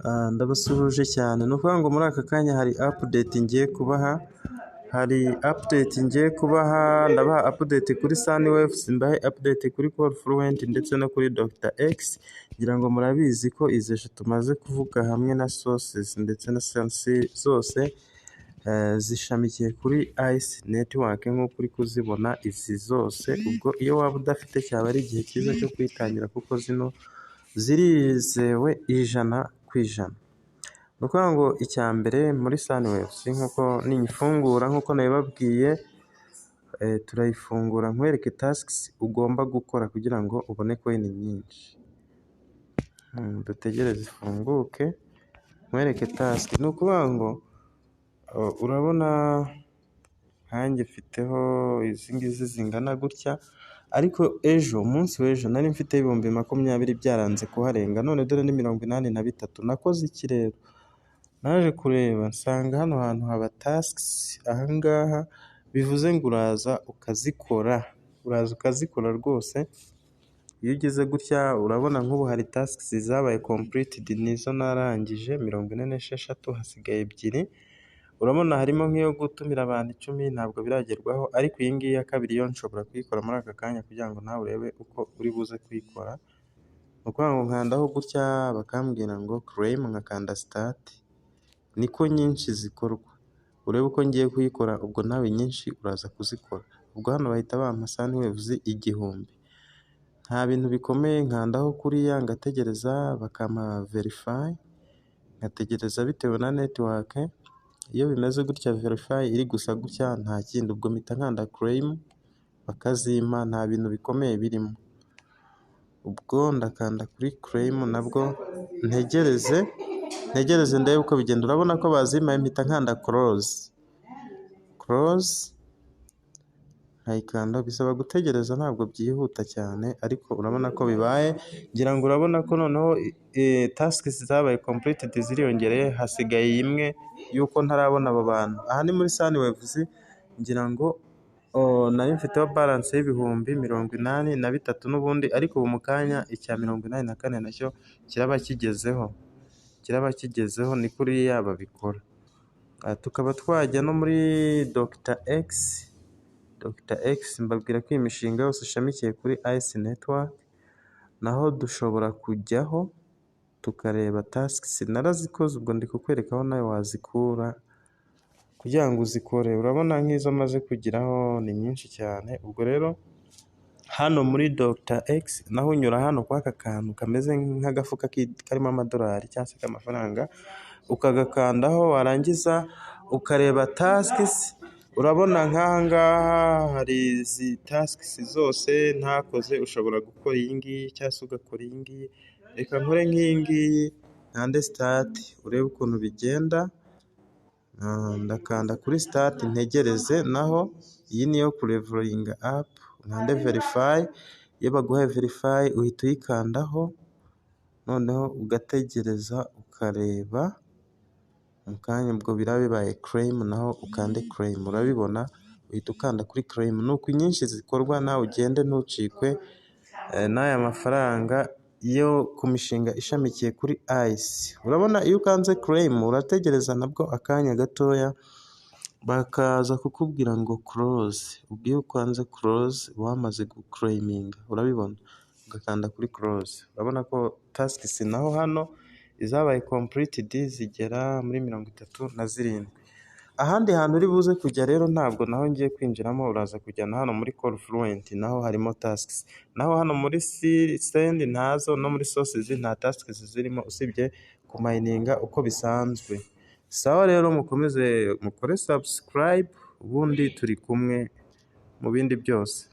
Ndabasuhuje cyane. Ni ukuvuga ngo muri aka kanya hari update ngiye kubaha, hari update ngiye kubaha, ndabaha update kuri Sunwaves, mbahe update kuri Callfluent ndetse no kuri Dr X. Ngira ngo murabizi ko izi eshatu tumaze kuvuga hamwe na Sources ndetse na Sense zose zishamikiye kuri Ice Network nk'uko uri kuzibona izi zose. Ubwo iyo waba udafite, cyaba ari igihe cyiza cyo kuyitangira kuko zino zirizewe 100%. Ni ukuvuga ngo icya mbere muri Sunwaves, nk'uko ninyifungura nk'uko nabibabwiye, turayifungura nkwereke tasks ugomba gukora kugira ngo ubone coin nyinshi. Dutegereze ifunguke nkwereke task. Ni ukuvuga ngo urabona nkanjye mfiteho izi ngizi zingana gutya, ariko ejo, umunsi w'ejo, nari mfite 20,000 byaranze kuharenga, none dore ni 83. Nakoze iki rero? Naje kureba nsanga hano hantu haba tasks aha ngaha, bivuze ngo uraza ukazikora, uraza ukazikora rwose. Iyo ugeze gutya urabona nk'ubu hari tasks zabaye completed, nizo narangije 46, hasigaye ebyiri. Urabona harimo nk'iyo gutumira abantu 10, ntabwo biragerwaho, ariko iyi ngiyi ya kabiri yo nshobora kuyikora muri aka kanya kugira ngo nawe urebe uko uri buze kuyikora. Ni ukuvuga ngo nkandaho gutya bakambwira ngo claim, nkakanda start, niko nyinshi zikorwa. Urebe uko ngiye kuyikora, ubwo nawe nyinshi uraza kuzikora. Ubwo hano bahita bampa Sunwaves 1000. Nta bintu bikomeye, nkandaho kuriya ngategereza bakampa verify, nkategereza bitewe na network. Iyo bimeze gutya, verify iri gusa gutya, nta kindi, ubwo mpita nkanda claim bakazimpa, nta bintu bikomeye birimo. Ubwo ndakanda kuri claim nabwo ntegereze, ntegereze ndebe uko bigenda. Urabona ko bazimpaye, mpita nkanda close, close nkayikanda. Bisaba gutegereza, ntabwo byihuta cyane, ariko urabona ko bibaye. Ngira ngo urabona ko noneho tasks zabaye completed ziriyongereye, hasigaye imwe y'uko ntarabona abo bantu. Aha ni muri Sunwaves. Ngira ngo nari mfiteho balance y'83,000 n'ubundi, ariko ubu mu kanya icya 84 nacyo kiraba kigezeho, kiraba kigezeho. Ni kuriya babikora. Tukaba twajya no muri Dr X. Dr X, mbabwira ko iyi mishinga yose ishamikiye kuri Ice Network, naho dushobora kujyaho tukareba tasks. Narazikoze, ubwo ndi kukwereka aho nawe wazikura kugira ngo uzikore. Urabona nk'izo maze kugeraho ni nyinshi cyane. Ubwo rero hano muri Dr X naho unyura hano kwa aka kantu kameze nk'agafuka karimo amadolari cyangwa se k'amafaranga, ukagakandaho, warangiza ukareba tasks. Urabona nk'aha ngaha hari izi tasks zose ntakoze. Ushobora gukora iyi ngiyi cyangwa se ugakora iyi ngiyi. Reka nkore nk'iyi ngiyi, nkande start urebe ukuntu bigenda. Ndakanda kuri start ntegereze. Naho iyi niyo kulevelinga up, nkande verify. Iyo baguhaye verify uhita uyikandaho, noneho ugategereza ukareba mu kanya, ubwo biraba bibaye claim, naho ukande claim. Urabibona, uhita ukanda kuri claim. Ni uku inyinshi zikorwa. Nawe ugende ntucikwe n'aya mafaranga yo ku mishinga ishamikiye kuri Ice. Urabona iyo ukanze claim urategereza nabwo akanya gatoya, bakaza kukubwira ngo close. Ubwo iyo ukanze close wamaze guclaiminga, urabibona, ugakanda kuri close. Urabona ko tasks naho hano izabaye completed zigera muri 37. Ahandi hantu uri buze kujya rero, ntabwo naho ngiye kwinjiramo, uraza kujyana hano muri Callfluent, naho harimo tasks. Naho hano muri Send ntazo, no muri Sources nta tasks zirimo usibye kumininga uko bisanzwe. Sawa rero, mukomeze mukore subscribe, ubundi turi kumwe mu bindi byose.